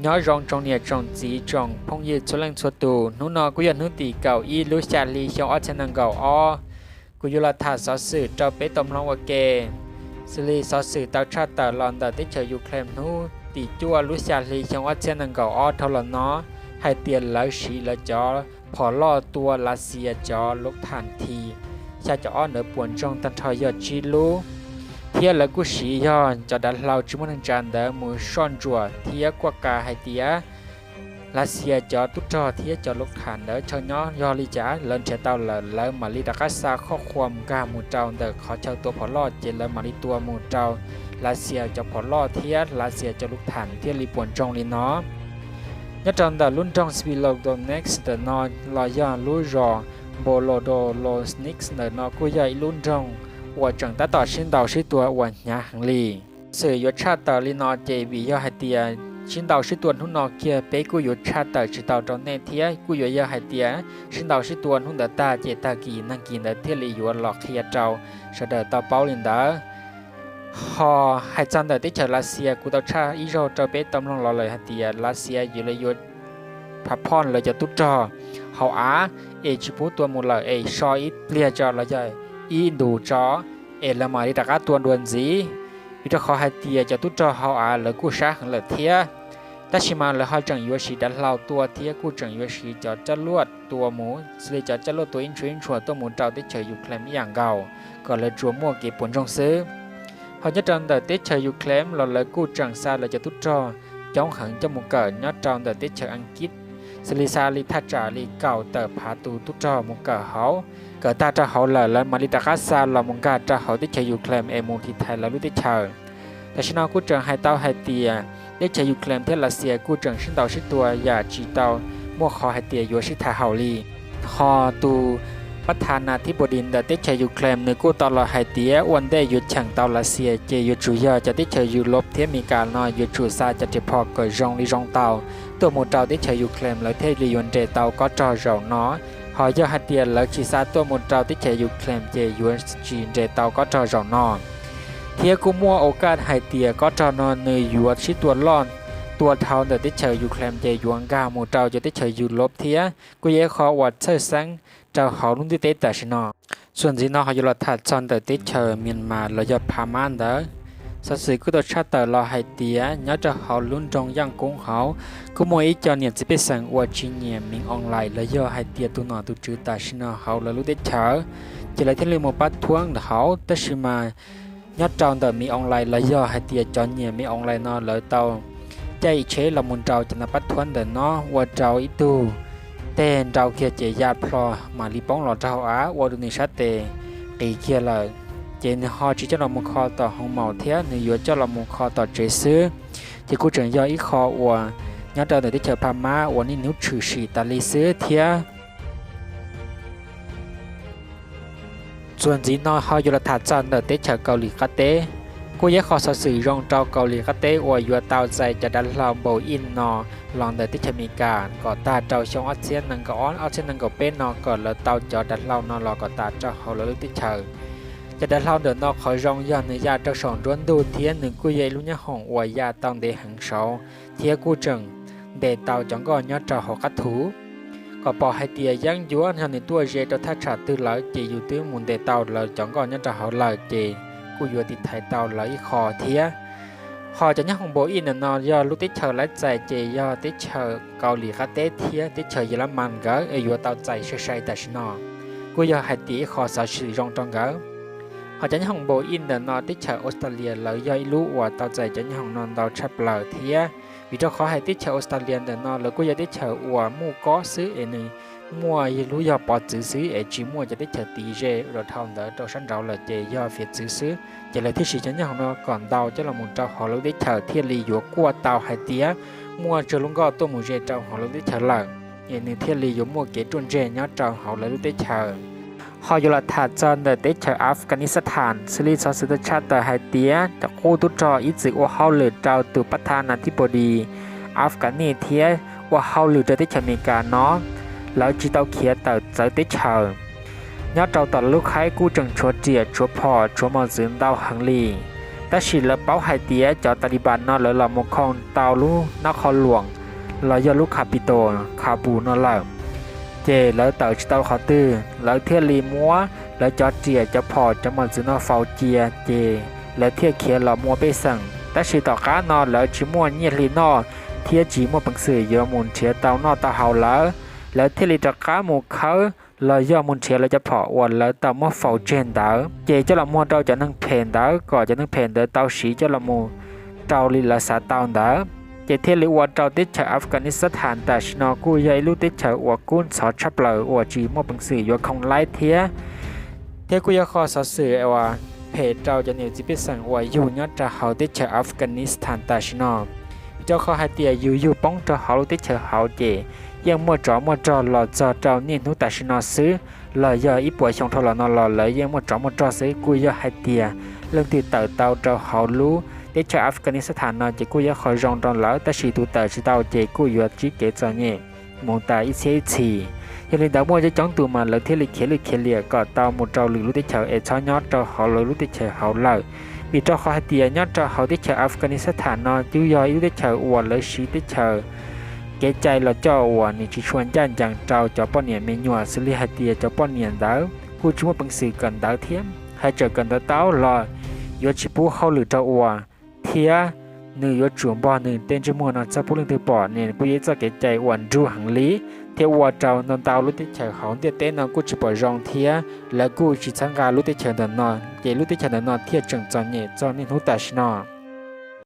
Nyob zoo tsoom niam tsoom txiv tsoom phooj ywg txhua leej txhua tus, hnub no kuj yog hnub tim kaum ib lub xya hli xyoo ob txhiab nees nkaum ob. Kuv yuav los tham xov xwm rau peb tau mloog ua ke. Xws li xov xwm tau tshaj tawm los ntawm teb chaws Ukraine hnub tim cuaj lub xya hli xyoo ob txhiab nees nkaum ob dhau los no, hais tias lawv siv lawv cov phom loj tua Lav Xias cov lub thas T xya caum ob ntawd puas ntsoog tag nrho yog tsib lub, thiab lawv kuj siv yog cov dav hlau tsis muaj neeg tsav ntawd mus soj ntsuam thiab kuaj ka hais tias Lav Xias cov tub rog thiab cov lub thas ntawd chaw nyob yog li cas lawv nrhiav tau lawm, lawv mam li rov qab xa khoj qhua mus nkag mus rau ntawm qhov chaw tua phom loj, ces lawv mam li tua mus rau Lav Xias cov phom loj thiab Lav Xias cov lub thas thiaj li puas ntsoog li no. Nyob rau ntawm lub nroog Svilodonetsk ntawm no los yog lub zos Volodolosnitsk ntawm no kuj yog ib lub nroog uas tseem tab tom sib ntaus sib tua uas hnyav heev li. Xov xwm yuav tshaj tawm li no ces vim yog hais tias sib ntaus sib tua hnub no kiag peb kuj yuav tshaj tawm tsis tau rau nej thiab kuj yuav yog hais tias sib ntaus sib tua hnub ntawd tag ces tag kis nag kis ntawd thiaj li yuav los qhia rau sawv daws tau paub li ntawd. Ho hais txog ntawm teb chaws Lav Xias, kuv tau tshaj ib zaug rau peb tau mloog los lawm hais tias Lav Xias yuav lawv yuav phav phoj lawv cov tub rog hauv av es tsis pub tua mus lawm es so ib pliag tso los yog ib ntus tso es lawv mam li rov qab tua dua ntxiv, vim rau qhov hais tias cov tub rog hauv av lawv kuj sab heev lawm thiab. Tab sis mas lawv ho tseem yuav siv dav hlau tua thiab kuj tseem yuav siv cov caj luaj tua mus, xws li cov caj luaj tua ib ntshua ib ntshua tuaj mus rau teb chaws Ukraine ib yam nkaus, kom lawv tsuas muaj kev puas ntsoog xwb. Ho nyob rau ntawm teb chaws Ukraine los lawv kuj tseem xa lawv cov tub rog coob heev coj mus kawm nyob rau ntawm teb chaws Askiv, xws li xa li thaj tsam li kaum tawm phav tus tub rog mus kawm hauv. Kawm tag rau hauv lawm lawv mam li rov qab xa los mus nkag rau hauv teb chaws Ukraine es mus tiv thaiv lawv lub teb chaws. Tam sim no kuj tseem hais tau hais tias teb chaws Ukraine thiab Lav Xias kuj tseem sib ntaus sib tua yam tsis tau muaj qhov hais tias yuav sib tham haum li. Ho tus pab tha nas thib pus dis ntawm teb chaws Ukraine nws kuj tau los hais tias ua ntej yuav cheem tau Lav Xias ces yuav tsum yog cov teb chaws Yus Lauv thiab Mes Kas no yuav tsum xa cov riam phom kom zoo li zoo tau tuaj mus rau teb chaws Ukraine lawv thiaj li yuav nres tau kob rog zaum no. Ho yog hais tias lawv tsis xa tuaj mus rau teb chaws Ukraine ces yuav tsis nres tau kob rog zaum no. Thiab kuj muaj ua kaj hais tias kob rog no nws yuav sib tua loj tua dhau ntawm teb chaws Ukraine ces yuav nkag mus rau cov teb chaws Yus Lauv thiab kuj yog ib qho uas txhawj xeeb rau hauv lub ntiaj teb tam sim no. Txuas ntxiv no ho yuav los tham txog ntawm teb chaws Myanmar los yog Pha Mas ntawd. Xov xwm kuj tau tshaj tawm los hais tias nyob rau hauv lub nroog Yaj Koob hauv kuj muaj ib co niam txiv pej xeem uas tsis nyiam Min Aung Hlaing los yog hais tias tus nom tus tswv tam sim no hauv lawv lub teb chaws, ces lawv thiaj li mus pab thuab ntawm hauv. Tab sis mas nyob rau ntawm Min Aung Hlaing los yog hais tias cov nyiam Min Aung Hlaing no lawv tau caij tsheb los mus nraus cov nas pab thuab ntawm no ua rau ib tug teg nrau kiag ces ya plho mam li poob los rau hauv av ua rau nws sab tes qis kiag lawm. Ces nws ho tsis coj los mus kho tom hoo maum thiab nws yuav coj los mus kho tom tsev xwb. Ces kuj tseem yog ib qho uas nyob rau ntawm teb chaws Pha Mas uas niaj hnub tshwm sim tas li xwb thiab. Txuas ntxiv no ho yuav los tham txog ntawm teb chaws Kaus Lim Qab Teb. Kuj yog ib qho xov xwm zoo rau Kaus Lim Qab Teb uas yuav tau txais cov dav hlau npaum ib no los ntawm teb chaws Amelikas kom tag rau xyoo ob txhiab nees nkaum ob ob txhiab nees nkaum peb no kom lawv tau cov dav hlau no los kom tas rau hauv lawv lub teb chaws. Cov dav hlau ntawm no qhov zoo yog nws ya rau saum nruab ntug thiab nws kuj yog ib lub nyab hoom uas ya tau ntev heev saud thiab kuj tseem ntes tau cov nkoj nyob rau hauv qab thu. Kom pom hais tias yeeb ncuab yog nws tuaj ze rau thaj tsam twg lawm ces yus twb mus ntes tau lawv cov nkoj nyob rau hauv lawm ces kuj yuav tiv thaiv tau lawv ib qho thiab. Ho cov nyab hoom npaum ib ntawm no yog lub teb chaws lawv txais ces yog teb chaws Kaus Lim Qab Teb thiab teb chaws Yas Las Mas nkawd es yuav tau txais sai sai tam sim no. Kuj yog hais tias ib qho xov xwm zoo rau nkawd. Ho cov nyab hoom npaum ib ntawm no teb chaws Australia lawv yog ib lub uas tau txais cov nyab hoom no ntau tshaj plaws thiab. Vim rau qhov hais teb chaws Australia ntawm no lawv kuj yog teb chaws uas muaj kob xwb es nws muaj lub yog pov txwv xwb es tsis muaj cov teb chaws tiv ze los dhau ntawd rau sab nraud lawm ces yog fiav txwv xwb. Ces lawv thiaj siv cov nyab hoom no kom ntau coj los mus rau hauv lawv lub teb chaws thiaj li yuav kuaj tau hais tias muaj tsawg lub nkoj tuaj mus ze rau hauv lawv lub teb chaws lawm, es nws thiaj li yuav muaj kev ruaj ntseg nyob rau hauv lawv lub teb chaws. Ho yuav los tham txog ntawm teb chaws Afghanistan, xws li xov xwm tau tshaj tawm hais tias cov qub tub rog ib txwm ua hauj lwm rau tus pab tha nas thib pus dis Afghanis thiab ua hauj lwm rau teb chaws Amelikas no, lawv tsis tau khiav tawm txawv teb chaws. Nyob rau tom lawv lub khaib kuj tseem tshuav riam tshuav phom tshuav mos txwv ntau heev li. Tab sis lawv paub hais tias cov Taliban no lawv los mus khoo tau lub nab qhov luam los yog lub capital Kabul no lawm, ces lawv tawm tsis tau qhov twg, lawv thiaj li muab lawv cov riam cov phom cov mos txwv no faus cia, ces lawv thiaj khiav los mus ua pej xeem. Tab sis tom qab no lawv tsis muaj nyiaj hli noj thiab tsis muaj peev xwm yuav mus nrhiav tau noj tau haus lawm, lawv thiaj li rov qab mus khawb los yog mus nrhiav lawv cov phom uas lawv tau muab faus tseg ntawd, ces coj los muag rau cov neeg phem ntawd kom cov neeg phem ntawd tau siv coj los mus rau li lawv xav tau ntawd. Ces thiaj li ua rau teb chaws Afghanistan tam sim no kuj yog ib lub teb chaws uas kub ntxhov tshaj plaws uas tsis muaj peev xwm yuav khoo laib thiab. Thiab kuj yog qhov xov xwm uas phem rau cov niam txiv pej xeem uas yug nyob rau hauv teb chaws Afghanistan tam sim no, rau qhov hais tias yus yug poob rau hauv lub teb chaws hauv ces yeej muaj tsov muaj rog los txog rau niaj hnub tam sim no xwb, los yog ib puas xyoo dhau los no los lawv yeej muaj tsov muaj rog xwb. Kuj yog hais tias leej twg tawm tau rau hauv lub teb chaws Afghanistan no ces kuj yog qhov zoo rau lawv, tab sis tus tawm tsis tau ces kuj yuav ntsib kev txom nyem mus tas ib txhiab ib txhis. Yog li ntawd muaj coob coob tus mas lawv thiaj li khiav lwj khiav liam kom tau mus rau lwm lub teb chaws es txhob nyob rau hauv lawv lub teb chaws hauv lawm. Vim rau qhov hais tias nyob rau hauv teb chaws Afghanistan no twb yog ib lub teb chaws uas lawv siv teb chaws kev cai los coj uas nws tsis tshua ncaj ncees rau cov poj niam me nyuam, xws li hais tias cov poj niam ntawd kuj tsis muaj peev xwm kawm ntawv thiab, hais txawm kawm ntawv tau los yuav tsis pub hauj lwm rau ua, thiab nws yuav tsum npog nws tej ntsej muag no txhob pub leej twg pom. Nws kuj yog ib txoj kev cai uas nruj heev li, thiab ua rau ntau ntau lub teb chaws hauv ntiaj teb no kuj tsis pom zoo thiab lawv kuj tsis txhawb nqa lub teb chaws ntawm no, ces lub teb chaws ntawm no thiaj tseem txom nyem txog niaj hnub tam sim no.